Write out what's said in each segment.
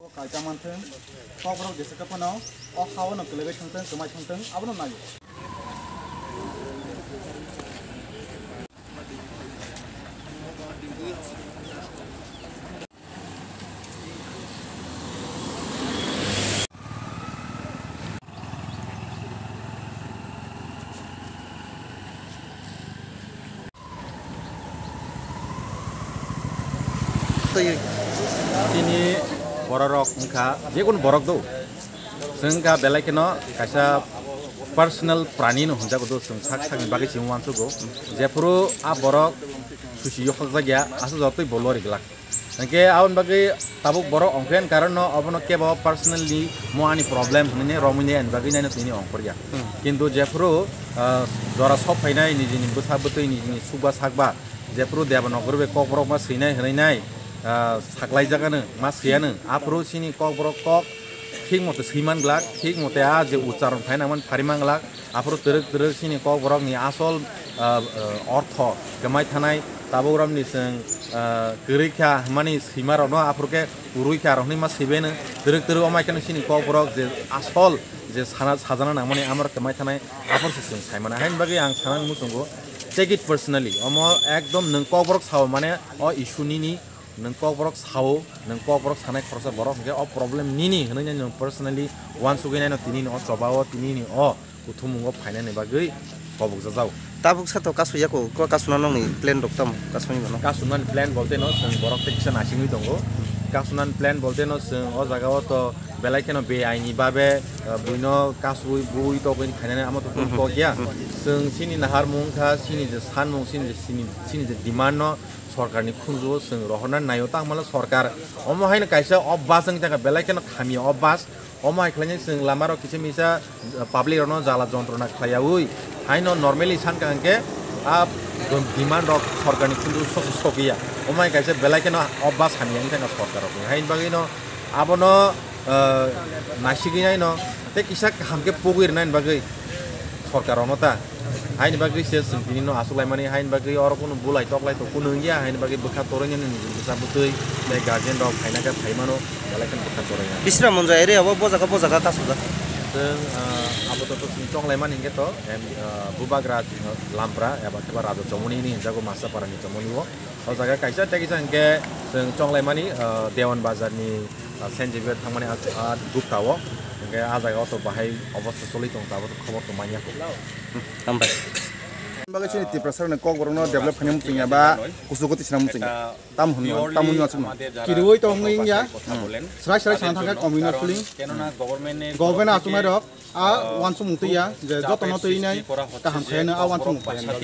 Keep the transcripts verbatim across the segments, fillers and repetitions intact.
Kaita manthwng, Kokborok jesa khe phano o ha-o no kwlwgwi thangthwng, kwmai thangthwng, abono naio. Twi. Chini bororok wngkha, jekunu borok do. Chwng wngkha belai kheno kaisa personal prani no hwnjago do, chwng sak sakni bagwi chini uansugo. Jephuru a borok susi yokhok jakya, aswk jotoi bo lori glak. Hwnkhe aboni bagwi tabuk borok ongkha ani karon no, obono kebo personally mo ani problem hwnwi romwi ani bagwi naino tini ongkhorya. Hmm. Kintu jephuru, ah, jora sok phainai nijini bwsa bwtwi nijini sukba sakba, jephuru Debanagari bai Kokborok ma swinai hwnwi nai, ah, saklaijak ano, ma swi ano, aphuru chini Kokborok kok thik mote swiman glak, thik mote a je ucharon phaina man phariman glak, aphuru twrwk twrwk chini Kokborokni asol, ah, ah, ortho kwmai thanai, tabuk romni chwng, ah, kwrwi kha hwnmani swimarokno aphuru khe kwrwi kha rok hwnwi ma swibaino, twrwk twrwk omai kheno chini Kokborok je asol je sana sajana nangmani amorok kwmai thanai aphuru se chwng saimana. Haini bagwi ang sanani muchungo, take it personally, omo ekdom nwng Kokborok sao mane o issue nini, nwng Kokborok sao, nwng Kokborok sanai khoroksa borok hwnkhe o problem nini hwnwi nwng personally uansugwi naino tini ni o choba o, tini ni o kuthumungo phainani bagwi kobokjajao. Tabuk sato kasu yako, ko kasu na nongni plan rok tamo, kasu ni mano. Kasunani plan bolte no chwng borok tei kisa naisingwi tongo. Kasunani plan bolte no chwng o jaga o to belai kheno be aini babe, eh, buino kasui bui tokgwi phainani amo to Mhm. Kokya. Mhm. Chwng chini naharmung kha, chini je sanmung, chini je, chini, chini je demand no sorkarni khunju o chwng rohorna naio, tangmala sorkar omo haino kaisa obas wng thangkha, belai kheno khamya obas. Omo hai khlainai chwng lama rok kisa misa, uh, public rokno jala jontrona khlaiyaui haino normally sankha hwnkhe a demand rok sorkarni khunju sok sokya. Omo hai kaisa belai kheno obas hamya wng thangkha sorkar rokni. Haini bagwino abono, uh, naisigwi naino tei kisa kaham khe pogwi rwnaini bagwi sorkar rokno ta. Haini bagwi se chwng tini no aswk laimani, haini bagwi oro kunu bulai toklai to kunu wngya, haini bagwi bwkha torwi nini niji bwsa bwtwi tei guardian rok phaina khe phai mano, belai kheno bwkha torwi ya. Bisramganj area o bo jaga bo jaga kasujak. Chwng, ah, abo to chwng chong laimani hwnkhe to, em, ah, Bubagra, ah, Lampra eba khe ba Raja Chomoni hini hwnjago Masa Parani Chomoni o. O jaga kaisa tei kisa hwnkhe chwng chong laimani, ah, Dewan Bazar ni, ah, Saint Xavier thangmani ah, ah, gupta o. Hwnkhe ah jaga o to bahai obosta choli tong tabuk khobor to manya. Hambai. Bagwi chini Tiprasa ni Kokborok no develop khaina muchungya ba kusu goti sina muchungya. Tam hwnwi, tam hwnwi aswk no. Kirui to hwnwi wngya. Srai srai sana thangkha communal feeling. Government achuknai rok a wansukmung twiya je joto no twi nai kaham khaina a wansukmung khaina.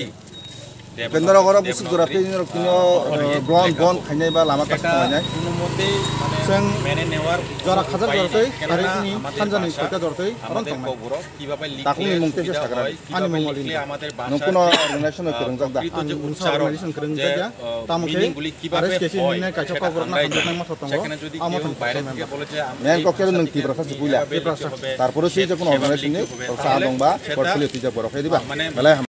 Bendra goro busuk jora tei nirok tini o, eh, ground bon khainai ba lama kasa khainai. Chwng jora khajak jora tei hari ni thanjani soita jora tei oron tongnai. Takungni mung tei se sagra. Ani mung alini. Nung kuno organization no kwrwngjak da? Ang mungsa organization kwrwngjak ya. Tamo khe R S K C hinwi nai kaisa kokborok no hamjaknai motho tongo. Amo thang kokborok no. Main kok khe nung Tiprasa se puila. Tiprasa. Tarpore se je kuno organization ni sa dong ba portfolio twijak borok khe diba. Belai ham.